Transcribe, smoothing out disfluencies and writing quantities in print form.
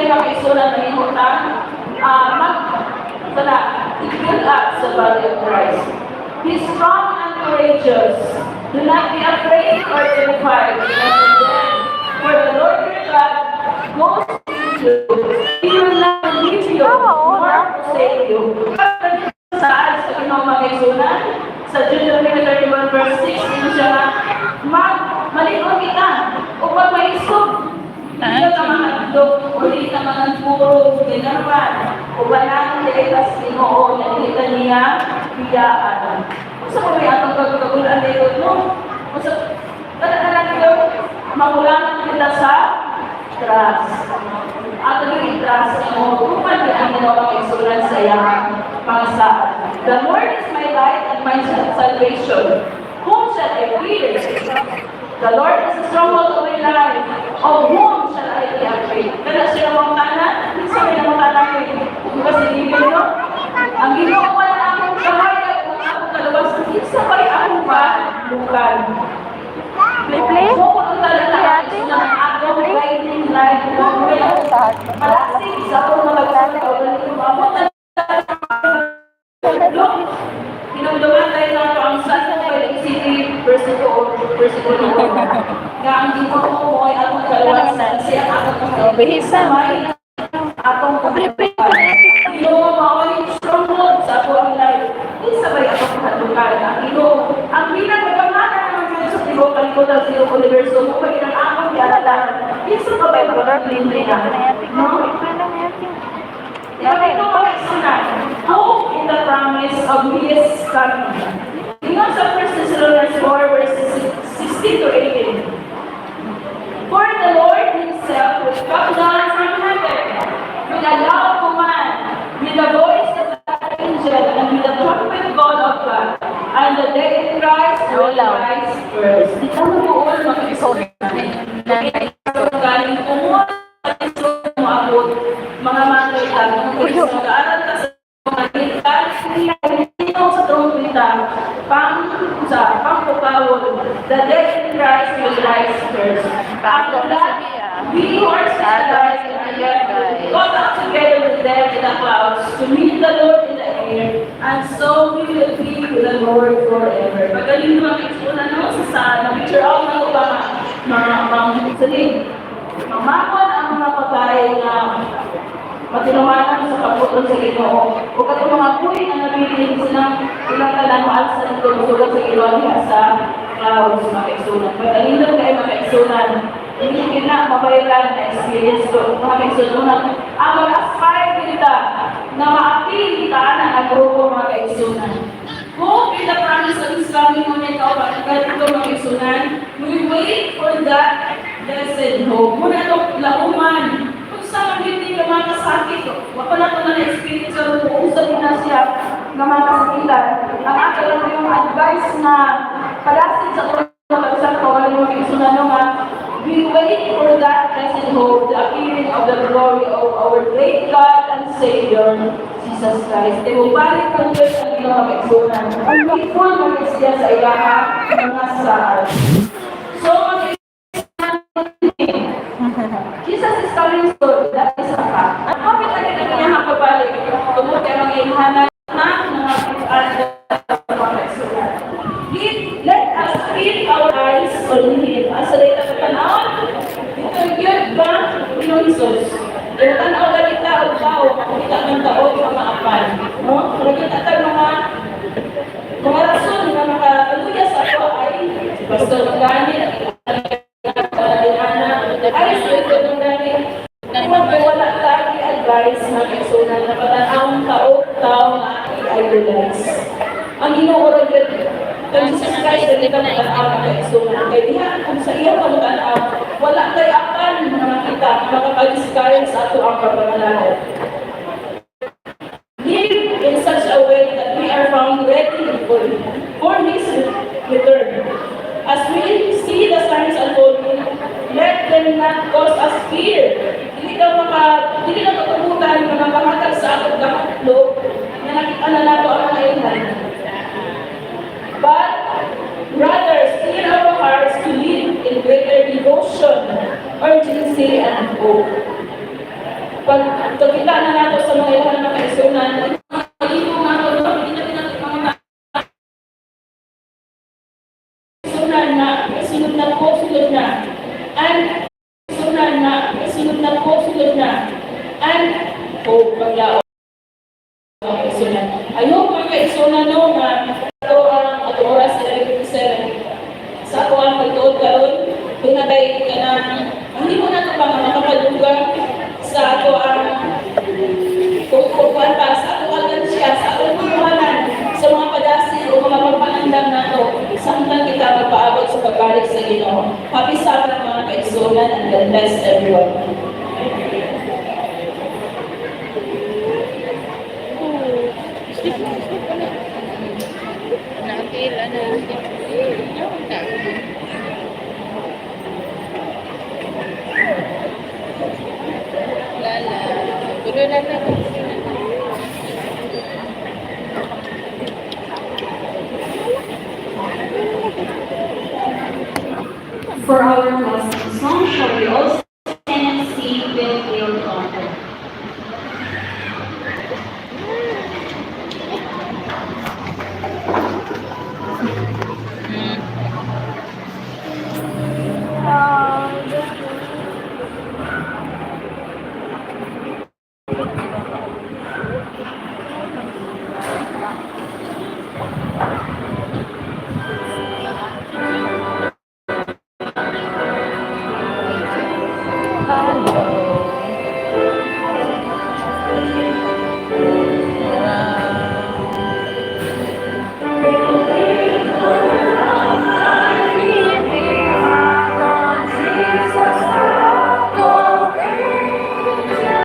Gani mga kaigsuonan mahimo ta mag sana build up sa body of Christ. Be strong and courageous. Do not be afraid or terrified because of them. For the Lord your God goes with you. He will not leave you nor forsake you. Saan sa Ginoo, mga kaigsuonan? Sa Deuteronomy 31 verse 6, ingon siya nga, mag malig-on kita, o magmaisog. Hindi ka mahadlok, o hindi ka mga puro, ginarman, o banang dili ka sa Ginoo, na dili ka niya biyaan. Unsa pa may atong kagkagulan dito, no? Unsa, kada na lang yun, makulangan kita sa trust. Ato yung trust mo, kung man ang Ginoo, mga kaigsuonan, sa iyang mga saad. The Lord is my light and my salvation. Whom shall I fear? The Lord is the stronghold of my life. Of whom shall I be afraid? Kana siya namang tanan, sa may namang tanan ko. Di ba si David, no? Ang Ginoo man ang akong kahayag ug akong kaluwas, kinsa ba'y akong kahadlukan? Play, play. So, kung talaga ang atong guiding light, palasig sa atong mga kaugalingon, maabot na. Look, hinumduman tayo na ito ang sa City, versikulo versikulo nga ang Ginoo mo ay atong kaluwasan, siya ang atong Oh, bihisa. May atong kahadlukan. Ginoo mao stronghold sa ato ang life. Kinsa ba'y atong kahadlukan? Ang Ginoo, ang pinakagamhanan naman gyud sa tibuok kalibutan, sa tibuok universo, mo pa ang akong gialatan. Kinsa pa ba'y magpabilin? No? Ikaw mga kaigsuonan, hope in the promise of His coming. Ingon sa 1 Thessalonians 4 verses 16 to 18. For the Lord Himself will come down from heaven with a loud command, with the voice of the angel, and with the trumpet call of God, and the dead in Christ will rise first. Di ka mabuol, mga kaigsuonan. Galing kumuha moabot mga manoy ta, mga kaigsuonan, kaaral ta sa mga hinto sa trumpeta pang sa pangpukawon, the dead in Christ will rise first. After that, we who are still alive and are left will be caught up together with them in the clouds to meet the Lord in the air, and so we will be with the Lord forever. Magaling mga kaigsuonan, no, sa na-picture out na ko ba mga mga saling mamakon ang mga patay nga matinumanan sa pagputol sa Ginoo o katong mga buhi nga nabilin silang ilang tanan maalsa ng tulusugan sa Ginoo diha sa clouds, mga kaigsuonan. Pag-alindon kayo, mga kaigsuonan, hindi kina mabayran na experience ko, mga kaigsuonan. Ang mag-aspire kita na maapil kita na nga grupo, mga kaigsuonan. Hope in the promise of His coming mo niya kauban ito, mga kaigsuonan. We wait for that blessed hope. Muna ito lauman. Kung sa mga hindi ka mga kasakit, wa pa na ito na na-experience sa kung sa na siya nga mga kasakitan. Ang ato lang yung advice na palasin sa unang sa kawalan mga kaigsuonan, no, nga we wait for that blessed hope, the appearing of the glory of our great God and Savior, Jesus Christ. E balik ng Diyos ang iyong mga kaigsuonan. Faithful man siya sa iyaha mga saad. So, mga Jesus is coming soon. That is a fact. At kapit na kita niya pabalik. Tungod kay mga ilhanan na mga mga kaigsuonan. Let us keep our eyes on Him. Asa day ta tanaw? Dito yun ba yung Jesus? Kung tanaw ganita og tao, makita ng tao mga apan. No? Pero kita tag mga rason nga makaluya sa ato ay si Pastor Mangani, ay si Pastor Mangani. Kung wala ta advice na kaigsuonan na patanawong tao tao nga i-idolize. Ang Ginoo ra gyud. Kay Jesus Christ dili ka matanaw ng kaigsuonan. Kay diha kung sa iya ka matanaw, wala kay apan nga makita nga makapag-discourage sa ato ang pagpangalahad. Live in such a way that we are found ready for His return. As we see the signs unfolding, let them not cause us fear. Dili ka katubutan nga makahatag sa atong kahadlok na nakita na nato ang mga ilhan. But rather steer our hearts to live in greater devotion, urgency, and hope. Kaigsunan nga sulod na ko, sulod na. And kaigsunan nga sulod na ko, sulod na. And oh, paglaom, mga kaigsunan. I hope, mga kaigsunan, no, nga ato ang ato oras sa 11:57 sa ako ang pagtuod karon kung natay kanang ang hindi mo na ito pa nga makapadugang sa ato ang kung kuan pa sa ato alkansya, sa atong pagkuhanan sa mga padasin o mga pagpaandam nato samtang kita magpaabot sa pagbalik sa Ginoo. Happy Sabbath, mga kaigsunan, and God bless everyone. Sleep na, sleep na. Nakatila na. Ano ka? Lala. Tuloy lala. For our last song, shall we